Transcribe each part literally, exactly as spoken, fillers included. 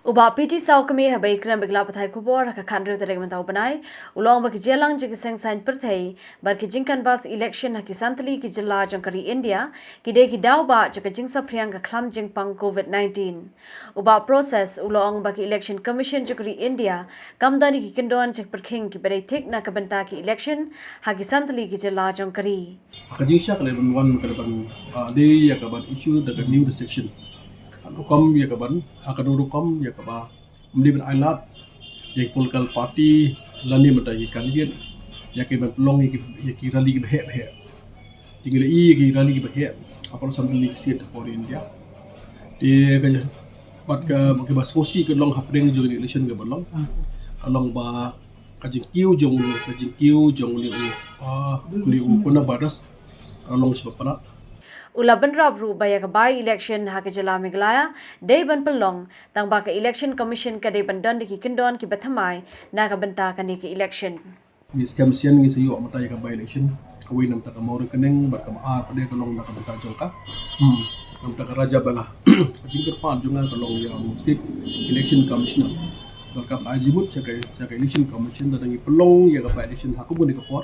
U Bah P T Sawkmie haba kren bad ki lad pathai khubor ha ka khathynriew tarik mynta u bnai, u la ong ba ki jingïalang jong ki seng saiñ pyrthei bad ki jingcanvass election ha ki san tylli ki jylla jong ka ri India ki dei ki daw ba jong ka jingsaphriang ka khlam jingpang covid nineteen. U Bah P Sawkmie u la ong ba ka Election Commission jong ka ri India kam don ïa ki kyndon jingpyrkhing kiba dei thik na ka bynta ka election ha ki san tylli ki jylla jong ka ri. Ka jingshah ka leh ban wan ka leh ban, ah, dei ïa ka ban issue da ka new restriction. Ka rukom ïa ka ban, ha ka rukom ïa ka ba mynta ban ai lad ïa ki political party lane mynta ïa ki candidate ïa ki ban pynlong ïa ki, ïa ki rally kiba heh ba heh. Te ngi la ïohi ïa ki rally kiba heh hapoh san tylli ki state hapoh India. Te ka, bad ka, ka ba sngewsih ka long hapdeng jong ka election ka ba long, ka long ba ka jingkiew jong u, ka jingkiew jong u, ah, u coronavirus ka long shibun palat. U la bynrap ruh ba ïa ka by election ha ka jylla Meghalaya dei ban pynlong, tang ba ka Election Commission ka dei ban don da ki kyndon kiba thymmai na ka bynta kane ka election. Ngi skhem sien ngi sa ïoh mynta ïa ka by election. Kawei na ka bynta ka Mawryngkneng bad ka ba ar pat ka long na ka bynta jong ka, hmm, na ka bynta ka Rajabala. Ka jingkyrpad jong nga ka long ïa u State Election Commissioner. Bad ka ba ai jingmut sha ka, sha ka Election Commission, lada ngi pynlong ïa ka by election ha kumne ka por,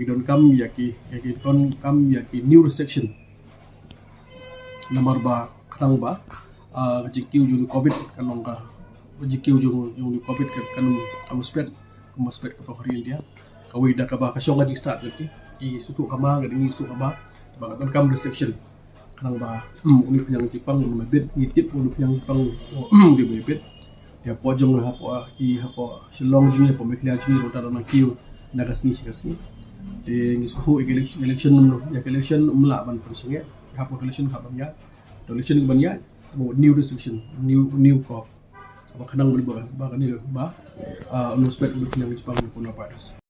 ngi donkam ïa ki, ïa ki donkam ïa ki new restriction. Namar ba khnang ba, ah, ka jingkiew jong u covid ka long ka, ka jingkiew jong, jong u covid ka, kan, kan spet, kan spet ka pyrthei India. Kawei da kaba ka shong ka jingstad ka ki, ki sngewthuh kaba, ka dei ngi sngewthuh kaba, ba ka donkam restriction. Khnang ba, hmm, u nongpynïaid jingpang u nang bit, ngi tip u nongpynïaid jingpang u dei bit. Ïa hapoh jong, hapoh, ah, ki, hapoh Shillong jong ngi, hapoh Meghalaya jong ngi ruh ta dang kiew na ka sngi sha ka sngi. Te ngi sngewthuh ïa ka elec-, election, ïa ka election ym lah ban pynsangeh. Hapoh election hap ban ïaid. Te election ban ïaid, hapoh new restriction, new, new curve. Ba khnang ba, ba, ba kane ba, ah, u nang spet u nongpynïaid jingpang u coronavirus.